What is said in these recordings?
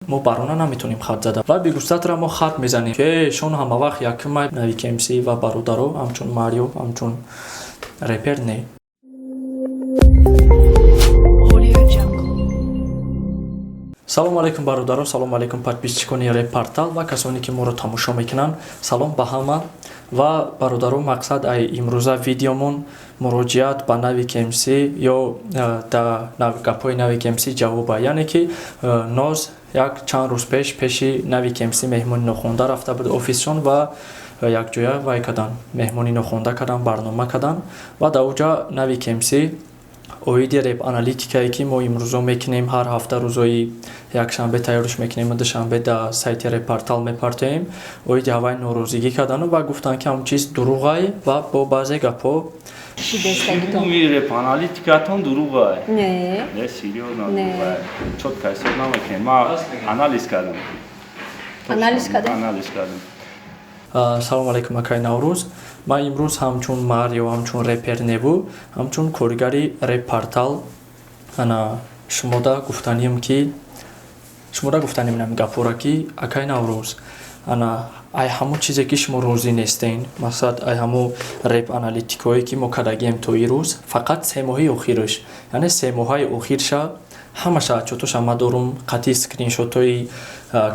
Мо Барона наметонем хат зада ва Бигустатра мо хат мезанем, ки шон ҳамавақт якумай Навик МС ва бародаро, ҳамчун Марио, ҳамчун репер не. Audio Jungle. Салому алайкум, бародаро, салому алайкум, подписчикони Реп Портал ва касоне, ки моро тамошо мекунанд. Салом ба ҳама. Ва, бародаро, мақсад ай имрӯза видеомон муроҷиат ба Навик МС ё да гапҳои Навик МС ҷавоба. Яъне ки Ноз як чанд рӯз пеш пеши Навик МС меҳмони нохонда рафта буд офисшон ва якҷоя вай карданд, меҳмони нохонда карданд, барнома карданд. Ва дар оҷа Навик МС оиди реп аналитикае, ки мо имрӯзо мекунем, ҳар ҳафта рӯзои якшанбе тайёрш мекунем, душанбе дар сайти Репортал мепартоем, оиди ҳавай норозигӣ кардану ва гуфтанд, ки ҳамон чиз дурӯғай ва бо баъзе гапҳо. Шуми реп аналитикатон дурӯғай? Не. Не, серьёзно? Не. Дурӯғай, чётко ҳисоб намекунем. Ма анализ кардам. Анализ кардем? Анализ кардам. Салому алайкум, акай Наврӯз. Ман имрӯз ҳамчун Марио, ҳамчун репер неву, ҳамчун коргари Реп Портал ана шумода гуфтанием, ки шумода гуфтанем инами гапҳоро, ки, акай Наврӯз, ана ай ҳамон чизе, ки шумо розӣ нестен, мақсад, ай ҳамон реп аналитикое, ки мо кардагием то ирӯз, фақат 3 моҳи охираш, яъне 3 моҳаи охирша ҳамаша отчётоша ма дорум, қатъи скриншотҳои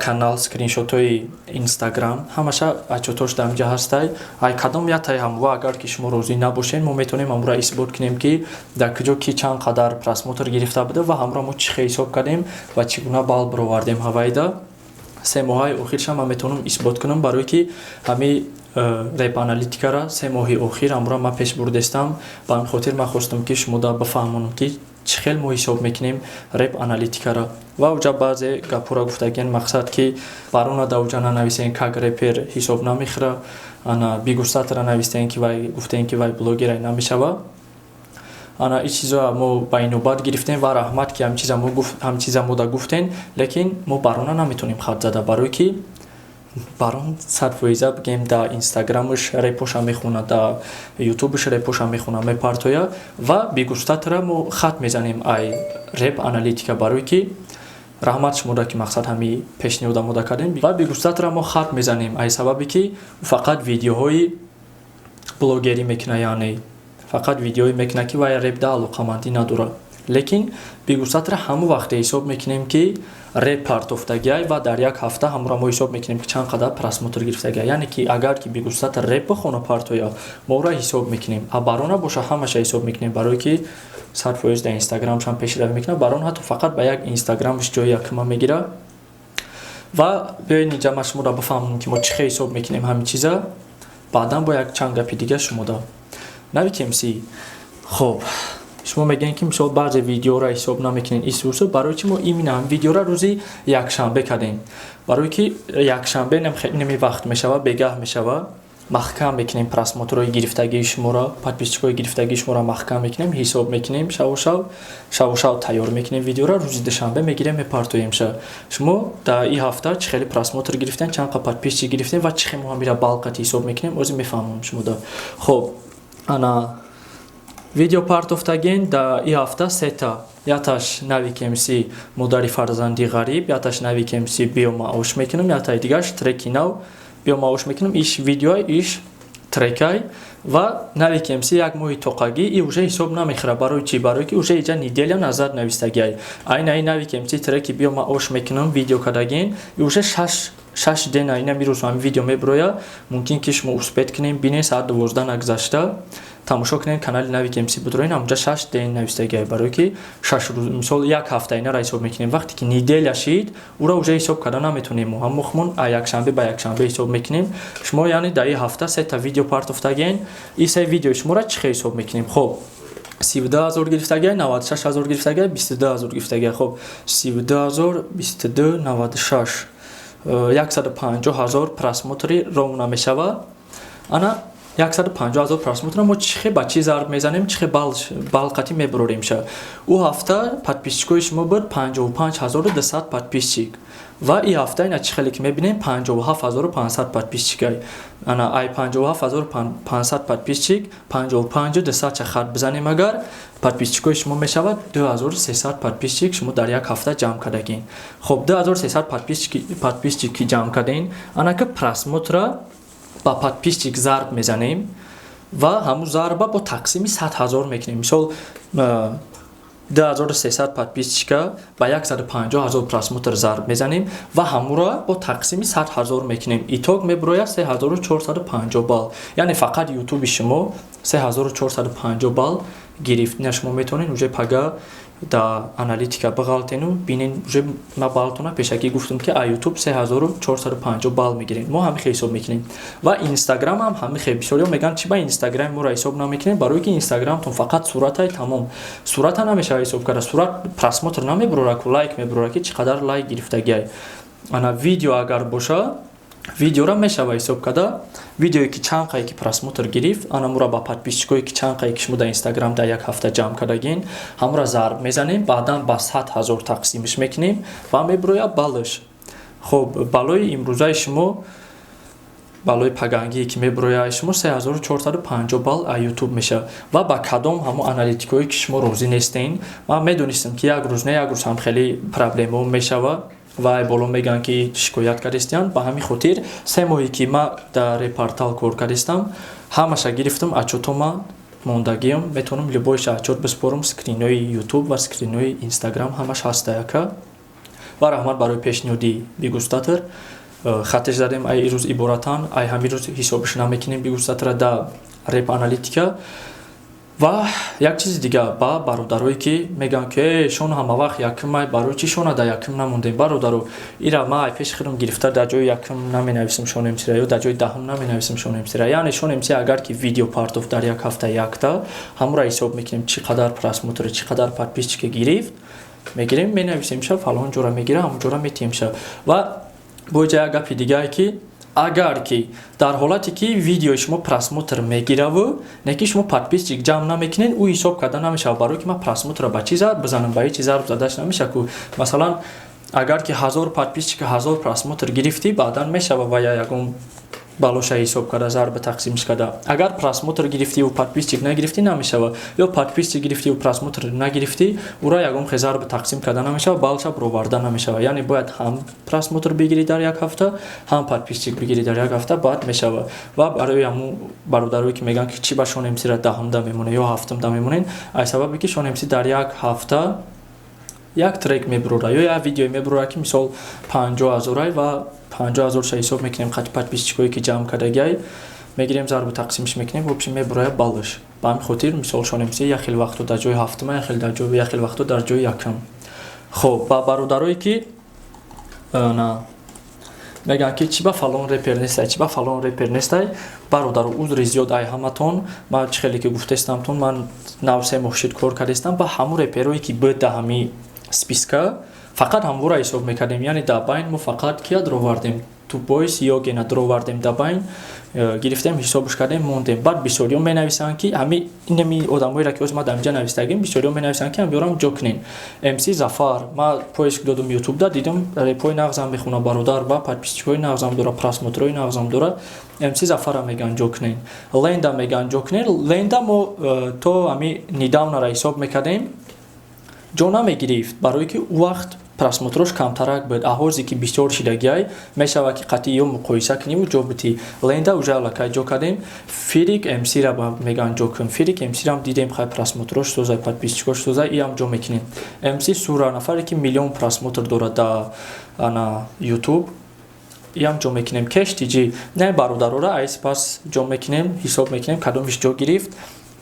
канал, скриншотҳои Инстаграм, ҳамаша отчётош дар инҷа ҳастай. Ай кадом ятай ҳамва агар ки шумо розӣ набошен, мо метавонем ҳамура исбот кунем, ки дар куҷо ки чанд қадар просмотр гирифта буда ва ҳамура мо чӣ хел ҳисоб кардем ва чӣ гуна балл бировардем. Ҳавайда 3 моҳаи охирша ман метавонам исбот кунам, барое ки ҳами реп аналитикара 3 моҳи охир ҳамура ман пеш бурдестам. Ба ҳамин хотир ман хостам, ки шумо да бифаҳмонам, ки чӣ хел мо ҳисоб мекунем реп аналитикара. Ва уҷа баъзе гапҳоро гуфтагиан, мақсад, ки Барона да уҷа нанависен, как репер ҳисоб намехӯра, ана Бигустатра навистен, ки вай гуфтем, ки вай блогерай намешава. Ана ин чизоа мо ба инобат гирифтем ва раҳмат, ки ҳамин чиза мо да гуфтен, лекин мо Барона наметонем хат зада, барое ки Барон 100%, бигем, да Инстаграмаш репоша мехонад, да Ютубаш репоша мехона, мепартоя. Ва Бигустатра мо хат мезанем ай реп аналитика, барое ки раҳмат шумода, ки мақсад ҳами пешниҳода мода кардем. Ва Бигустатра мо хат мезанем ай сабабе, ки фақат видеоҳои блогерӣ мекунад, яъне фақат видеое мекунад, ки вай репда алоқамандӣ надорад. Лекин Бигустатра ҳамон вақте ҳисоб мекунем, ки реп партофтагиай ва дар як ҳафта ҳамонро мо ҳисоб мекунем, ки чанд қадар просмотр гирифтагиай. Яъне ки агар ки Бигустатр реп бихона, партоя, мо ӯро ҳисоб мекунем. А Барона боша, ҳамаша ҳисоб мекунем, барое ки 100% дар Инстаграмшам пешравӣ мекунад. Барон ҳатто фақат ба як Инстаграмаш ҷои якума мегирад. Ва биёед, инҷа ман шуморо бифаҳмонам, ки мо чӣ хел ҳисоб мекунем ҳамин чиза. Баъдан бо як чанд гапи дига шумода. Навик МС, хоб, шумо мегӯед, ки мисол баъзе видеоро ҳисоб намекунед исусу. Барои чи мо именно ҳамин видеоро рӯзи якшанбе кардем? Барое ки якшанбе неми вақт мешава, бегаҳ мешава, маҳкам мекунем просмотрҳои гирифтагии шуморо, подписчикҳои гирифтагии шуморо маҳкам мекунем, ҳисоб мекунем, шаву шав, шаву шав тайёр мекунем видеоро, рӯзи душанбе мегирем, мепартоемша. Шумо дар ин ҳафта чӣ хеле просмотр гирифтем, чанд қа подписчик гирифтем ва чӣ хел мо ҳамира балл қати ҳисоб мекунем, озӣ мефаҳмонам шумода. Хоб, ана видео партофтагин дар ин ҳафта сета: яташ Навик МС «Модари фарзанди ғариб», яташ Навик МС «Биё маош мекунам», ятаи дигараш треки нав «Биё маош мекунам». Иш видеои, иш трекай. Ва Навик МС «Як моҳи тоқагӣ», и уже ҳисоб намехӯра. Барои чӣ? Барое ки уже иҷа неделя назад навистагиай. Айна и Навик МС треки «Биё маош мекунам» видео кардагин, и уже шаш дена. Ина мирӯз ҳами видео мебироя, мумкин ки шумо успеть кунем, бинед, соат 12 нагузашта тамошо кунед, канали Навик МС бидроин, ҳамунҷа 6 день навистагиай, барое ки 6 рӯз, мисол, як ҳафта инара ҳисоб мекунем. Вақте ки неделя шид, ӯро уже ҳисоб карда наметонем. Мо ҳам мухмон якшанбе ба якшанбе ҳисоб мекунем. Шумо, яъне, дар ин ҳафта сета видео партофтагиен. Ин се видеои шуморо чӣ хел ҳисоб мекунем? Хоб, 32 000 гирифтагиай, 96 000 гирифтагиай, 22 000 гирифтагиай. Хоб, 32 000, 22, 96, 150 000 просмотри ровно мешавад. Ана. 150 000 просмотра мо чӣ хе ба чӣ зарб мезанем, чӣ хе балл қатӣ мебурорем ша? Ӯ ҳафта подписчикои шумо буд 55 200 подписчик ва и ҳафта ина чӣ хеле ки мебинем, 57 500 подписчикай. Ана ай 57 500 подписчик 55 200 ча хат бизанем агар, подписчикои шумо мешавад 2300 подписчик шумо дар як ҳафта ҷамъ кардагин. Хоб, 2300 подписчик ки ҷамъ кардем, анака просмотра ба подписчик зарб мезанем ва ҳамун зарба бо тақсими 100 000 мекунем. Мисол, 2300 подписчика ба 150 000 просмотр зарб мезанем ва ҳамуро бо тақсими 100 000 мекунем. Итог мебурояд 3450 балл, яъне фақат ютуби шумо 3450 балл гирифт. Ина шумо метавонед уже пага да аналитика бағалтену бинен. Уже ма баллтона пешакӣ гуфтам, ки а ютуб 3450 балл мегирем, мо ҳамин хел ҳисоб мекунем. Ва инстаграм ҳам ҳамин хел. Бисёриҳо мегӯянд, чи ба инстаграми моро ҳисоб намекунем? Барое ки инстаграмтон фақат суратай, тамом. Сурата намешава ҳисоб карда, сурат просмотр намебурора ку, лайк мебурора, ки чӣ қадар лайк гирифтагиай. Ана видео агар боша, видеора мешава ҳисоб карда. Видеое ки чанд қае ки просмотр гирифт, ана мура ба подписчикое ки чанд қае ки шумо дар инстаграм дар як ҳафта ҷамъ кардагин, ҳамура зарб мезанем, баъдан ба 100 000 тақсимш мекунем ва мебурояд баллш. Хоб, баллои имрӯзаи шумо, баллои пагангие ки мебурояд шумо, 3450 балл а ютуб мешавад. Ва ба кадом ҳамон аналитикое ки шумо розӣ нестен, ман медонистам, ки як рӯз не як рӯз ҳам хеле проблемао мешавад ва боло мегӯянд, ки шикоят кардистиянд. Ба ҳамин хотир 3 моҳе ки ман дар репортал кор кардистам, ҳамаша гирифтам, отчётома мондагиам, метавонам любойша отчёт биспорам. Скринои ютуб ва скринои инстаграм ҳамаш ҳаста, яка. Ва раҳмат барои пешниҳоди бигустатор. Хатеш задем, ай рӯз иборатан ай ҳамин рӯз ҳисобиш намекунем бигустатора да реп аналитика. Ва як чизи дига, ба бародарое ки мегӯянд, ки шон ҳама вақт якумай, барои чӣ шона дар якум намондем? Бародаро, ира ман ай пеши худам гирифта дар ҷои якум наменависам Шон МСра ё дар ҷои 10-ум наменависам Шон МСра. Яъне Шон МС агар ки видео партофт дар як ҳафта якта, ҳамура ҳисоб мекунем, чӣ қадар просмотр, чӣ қадар подписчика гирифт, мегирем, менависем ша, фалон ҷора мегира, ҳамон ҷора метиҳем ша. Ва боҷа як гапи дигае, ки агар ки дар ҳолате ки видеои шумо просмотр мегираву не ки шумо подписчик ҷамъ намекунед, ӯ ҳисоб карда намешавад. Барое ки ман просмотрро ба чӣ зарб бизанам? Ба ҳеҷ зарб задаш намешавад ку. Масалан, агар ки 1000 подписчика 1000 просмотр гирифтӣ, баъдан мешава ва я ягон балоша ҳисоб карда, зарба тақсимш карда. Агар просмотр гирифтиву подписчик нагирифтӣ, намешава. Ё подписчик гирифтиву просмотр нагирифтӣ, ура ягон хе зарба тақсим карда намешава, балша бироварда намешава. Яъне бояд ҳам просмотр бигирӣ дар як ҳафта, ҳам подписчик бигирӣ дар як ҳафта, баъд мешава. Ва барои ҳамун бародарое ки мегӯянд, ки чӣ ба Шон МСра 10-умда мемонед ё 7-умда мемонед, аз сабабе ки Шон МС дар як ҳафта як трек мебурора ё як видео мебурора, ки мисол 50 000-ай ва 50 000-ша ҳисоб мекунем, қати подписчикое ки ҷамъ кардагиай мегирем, зарбу тақсимш мекунем, вообще мебурояд баллш. Ба ҳамин хотир, мисол, Шон МС як хел вақтҳо дар ҷои ҳафтума, як хел вақтҳо дар ҷои якум. Хоб, ба бародарое ки на мегӯянд, ки чӣ ба фалон репер нестай, чӣ ба фалон репер нестай, бародаро, узри зиёд ай ҳаматон. Ман чӣ хеле ки гуфтаистамтон, ман нав 3 моҳ шид кор кардастам. Ба ҳамун реперое ки буд да ҳами списка, фақат ҳамвора ҳисоб мекардем. Яъне дар байн мо фақат кия дровардем? Тупойс Йогена дровардем, дар байн гирифтем, ҳисобш кардем, мондем. Баъд бисёриҳо менависанд, ки ҳами инами одамоеро ки ҳозир ма дар инҷа навистагим, бисёриҳо менависанд, ки ҳамёрам ҷо кунен. МС Зафар, ма поиск додум ютубда, дидам, репои нағзам мехона бародар ва подписчикҳои нағзам дора, просмотрҳои нағзам дора. МС Зафара мегӯянд, ҷо кунен. Ленда мегӯянд, ҷо кунен. Ленда мо то ҳами недавнара ҳисоб мекардем, ҷо намегирифт, барое ки ӯ вақт просмотрош камтарак буд. Аҳозе ки бисёр шидагиай, мешавад, ки қатъи ё муқоиса куниву ҷо битӣ. Ленда уже аллакай ҷо кардем. Фирик МСра мегӯянд, ҷо кун. Фирик МСрам дидем, хай, просмотрош созай, подписчикош созай, иам ҷо мекунем. МС Сура, нафаре ки миллион просмотр дорад да ана ютуб, иам ҷо мекунем. Кеш Тиҷи не, бародарора айс пас ҷо мекунем, ҳисоб мекунем, кадомиш ҷо гирифт,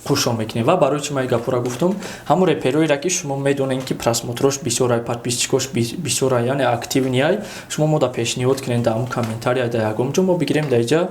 хушо мекунем. Ва барои чӣ ман гапҳоро гуфтум? Ҳамон репероеро ки шумо медонед, ки просмотрош бисёрай, подписчикош бисёрай, яъне активныйай, шумо мо да пешниҳод кунед дар ҳамон комментария, дар ягон ҷо мо бигирем, дар иҷа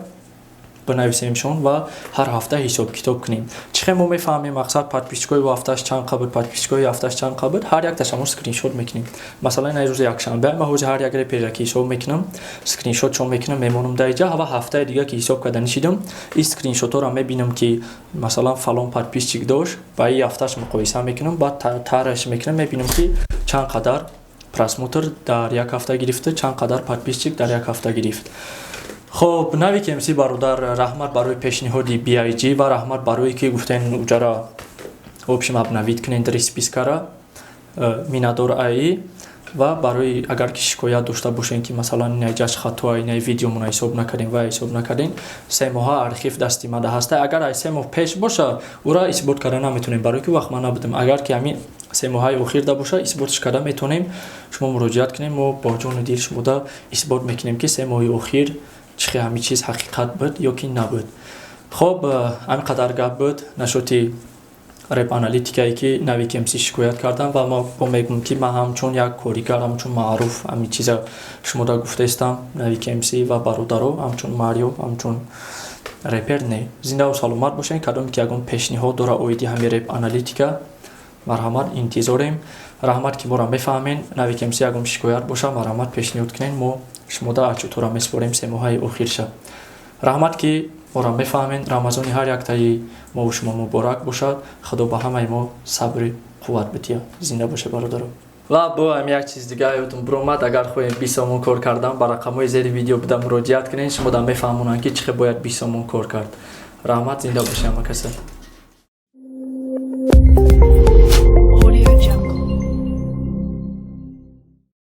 Бинависемшон ва ҳар ҳафта ҳисоб-китоб кунем. Чӣ хел мо мефаҳмем, мақсад, подписчикои ҳафташ чанд қабр, подписчикои ҳафташ чанд қабр? Ҳар якташа мо скриншот мекунем. Масалан, ин рӯзи якшанбе, ман ҳози ҳар як репера ки ҳисоб мекунам, скриншотшон мекунам, мемонам дар иҷа ва ҳафтаи дига ки ҳисоб карда нишидам, ин скриншотҳоро мебинам, ки масалан фалон подписчик дошт, ба ин ҳафташ муқоиса мекунам, баъд тараш мекунам, мебинам, ки чанд қадар просмотр дар як ҳафта гирифта, чанд қадар подписчик дар як ҳафта гирифт. Хоб, Навик МС бародар, раҳмат барои пешниҳоди BIG ва раҳмат барое ки гуфтен уҷара общем обновить кунен спискара. Миннатдор аи ва барои агар ки шикоят дошта бошем, ки масалан инаи ҷаш хато, инаи видеомона ҳисоб накардем ва ҳисоб накардем, 3 моҳа архив дасти мада ҳаста. Агар ай 3 моҳ пеш боша, ӯра исбот карда наметонем, барое ки вақт ман набудам. Агар ки ҳамин 3 моҳаи охирда боша, исботш карда метонем. Шумо муроҷиат кунем, мо бо ҷону дил шумода исбот мекунем, ки 3 моҳи охир чӣ хел ҳамин чиз ҳақиқат буд ё ки набуд. Хоб, ҳамин қадар гап буд нашоти реп аналитикае, ки Навик МС шикоят кардам. Ва ма бо мегӯм, ки ман ҳамчун як коригар, ҳамчун маъруф ҳамин чиза шумода гуфтаистам, Навик МС ва бародаро, ҳамчун Марио, ҳамчун репер не. Зиндаву саломат бошед. Кадоме ки ягон пешниҳод дора оиди ҳамин реп аналитика, марҳамат, интизорем. Раҳмат, ки моро мефаҳмен. Навик МС, ягон шикоят боша, марҳамат, пешниҳод кунед, мо шумода отчётҳоро месупорем 3 моҳаи охирша. Раҳмат, ки моро мефаҳмен. Рамазони ҳар яктаи мову шумо муборак бошад. Худо ба ҳамаи мо сабри қувват бидиҳад. Зинда бошед, бародаро. Ва бо ҳам як чиз дига ёдум биромад. Агар хоҳем 20 сомон кор кардан, ба рақамҳои зери видео буда муроҷиат кунед, шумо да мефаҳмонанд, ки чӣ хел бояд 20 сомон кор кард. Раҳмат, зинда бошед ҳама каса.